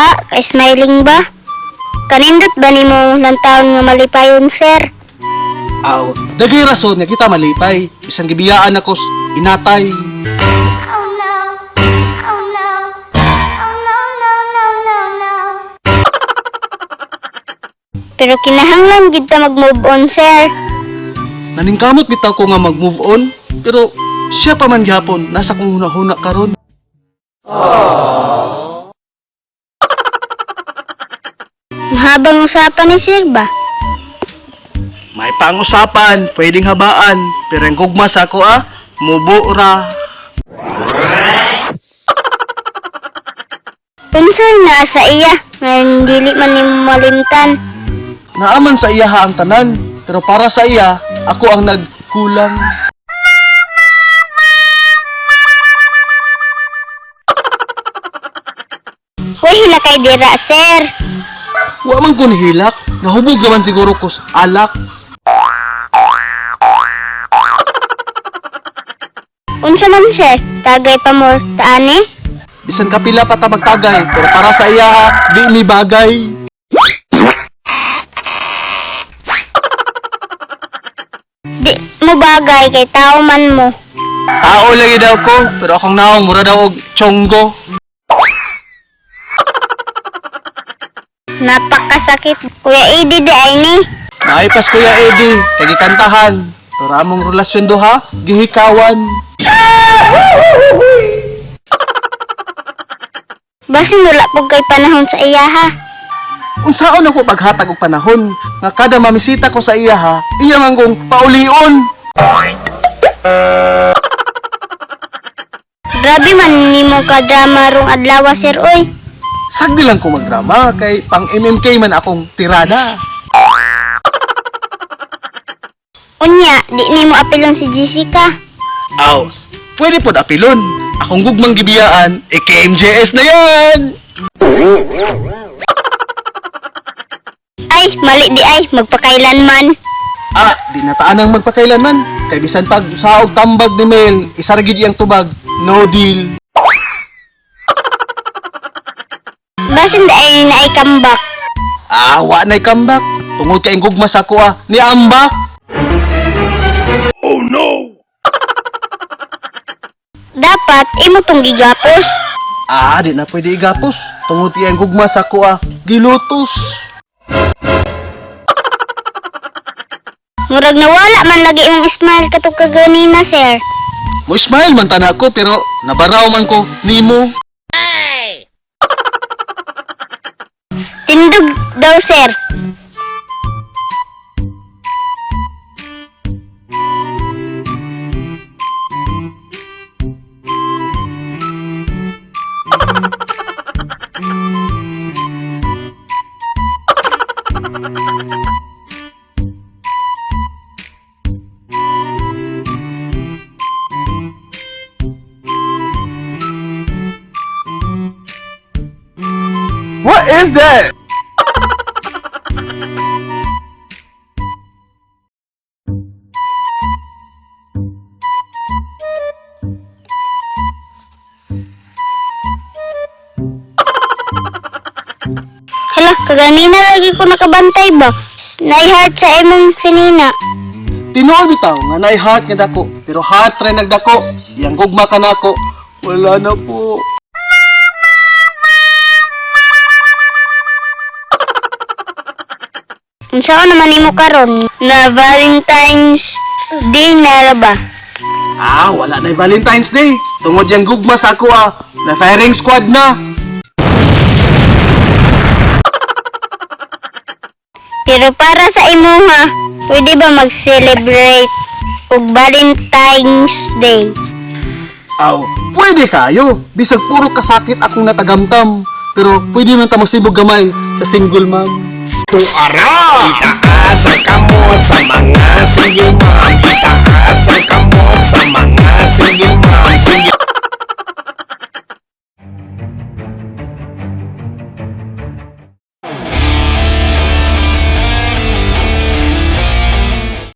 Ah, ka-smiling ba? Kanindot ba nimo taon nga malipayon, sir? Aw, dagay rason nga kita malipay. Bisan gibiyaan ako inatay. Oh no. Oh no. Oh no, no, no, no, no. Pero kinahanglan gid ta mag-move on, sir. Naningkamot bitaw ko nga mag-move on, pero siya pa man gihapon nasa kong hunahuna karon. Mahabang usapan ni sir ba? May pangusapan, pwedeng habaan, pero ang gugma sa ako ah, mubo ra. Unsa na sa iya nga dili man nimo malimtan? Naaman sa iya ha ang tanan, pero para sa iya, ako ang nagkulang. Hoy, hila kay dira, sir. Wa man ko nihilak, nahubog naman siguro ko sa alak. Unsa man, sir? Tagay pa more taani? Bisan kapila pa ta magtagay, pero para sa iya ha, di mi bagay. Di mo bagay kay tao man mo. Tao lagi daw ko, pero akong naong mura daw og chonggo. Napakasakit. Kuya Edi di ay ni. Naipas Kuya Eddie, kay gikantahan. Pero among relasyon duha, gihikawan. Basin wala pug kay panahon sa iya ha. Unsaon ako paghatag og panahon nga kada mamisita ko sa iya ha, iya man kong paulion. Grabe man nimo ka drama rong adlaw, sir oy. Sagdi lang ko magdrama kay pang MMK man akong tirada. Unya, di nimo apilon si Jessica. Aw, pwede pod apilon. Akong gugmang gibiyaan, e KMJS na yan! Ay, mali di ay, magpakailanman. Ah, di nataan ang magpakailanman. Kay bisan pag saog tambag ni Mel, isa ra gid iyang tubag, no deal. Basin di ay naay comeback. Ah, wa na'y comeback. Tungod kay ang gugma sa ako ah, ni Amba. Dapat imo tong gigapos. Ah, di na pwede igapos. Tungod kay ang gugma sa ako ah, gilutos. Murag nawala man lagi imong smile katong kaganina, sir. Mo smile man tana ko pero nabaraw man ko nimo. Tindog daw, sir. What is that? Hala, kaganina lagi ko nakabantay ba? Nai-heart sa imong sinina. Tinuod bitaw nga naay heart nga dako, pero heart ra nagdako. Iyang gugma ka nako. Wala na po. Unsa ka naman nimo karon? Na Valentine's Day na ra ba? Ah, wala na Valentine's Day. Tungod yang gugma sa ako ah, na firing squad na. Pero para sa imuha, pwede ba mag-celebrate og Valentine's Day? Aw, pwede kayo. Bisag puro kasakit akong natagamtam. Pero pwede man ta mosibog gamay sa single mom. Itaas ang kamot sa mga single mom.